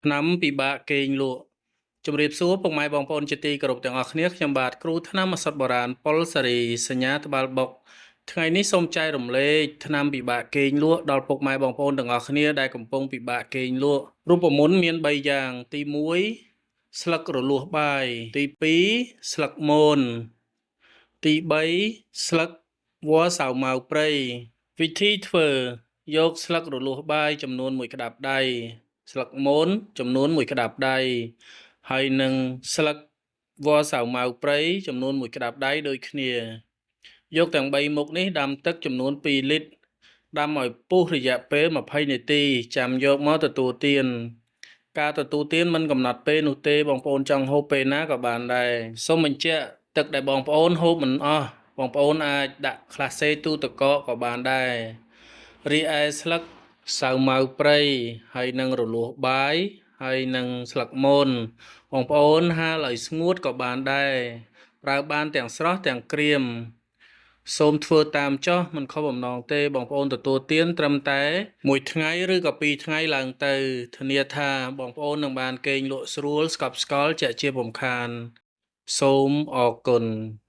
ថ្នាំពិបាកគេងលក់ជំរាបសួរពុកម៉ែបងប្អូនជាទីគោរពទាំងអស់គ្នាខ្ញុំបាទគ្រូថ្នាំឱសថបុរាណប៉ុលសារីសញ្ញាត្បាល់បុកថ្ងៃនេះសូមចែករំលែកថ្នាំពិបាកគេងលក់ដល់ពុកម៉ែបងប្អូនទាំងអស់គ្នាដែលកំពុងពិបាកគេងលក់រូបមន្តមាន3យ៉ាងទី1ស្លឹករលួសបាយទី2ស្លឹកមនទី3ស្លឹកវល្លិសាវម៉ាវព្រៃវិធីធ្វើយកស្លឹករលួសបាយចំនួន1ក្តាប់ដៃស្លឹកមនចំនួន1ក្តាប់ដៃហើយនឹងស្លឹកវល្លិសាវម៉ាវព្រៃចំនួន1ក្តាប់ដៃដូចគ្នាយកទាំង3មុខនេះដាំទឹកចំនួន2លីត្រដាំឲ្យពុះរយៈពេល20នាទីចាំយកមកទទួលទានការទទួលទានមិនកំណត់ពេលនោះទេបងប្អូនចង់ហូបពេលណាក៏បានដែរសូមបញ្ជាក់ទឹកដែលបងប្អូនហូបមិនអស់បងប្អូនអាចដាក់ក្លាសេទូទឹកកកក៏បានដែររីឯស្លឹកសាវម៉ាវព្រៃហើយនឹងរលួសបាយហើយនឹងស្លឹកមនបងប្អូនហាលឲ្យស្ងួតក៏បានដែរប្រើបានទាំងស្រស់ទាំងក្រៀមសូមធ្វើតាមចុះមិនខុសបំណងទេបងប្អូនទទួលទានត្រឹមតែមួយថ្ងៃឬក៏2ថ្ងៃឡើងទៅធានាថាបងប្អូននឹងបានគេងលក់ស្រួលស្កប់ស្កល់ជាក់ជាពុំខានសូមអរគុណ។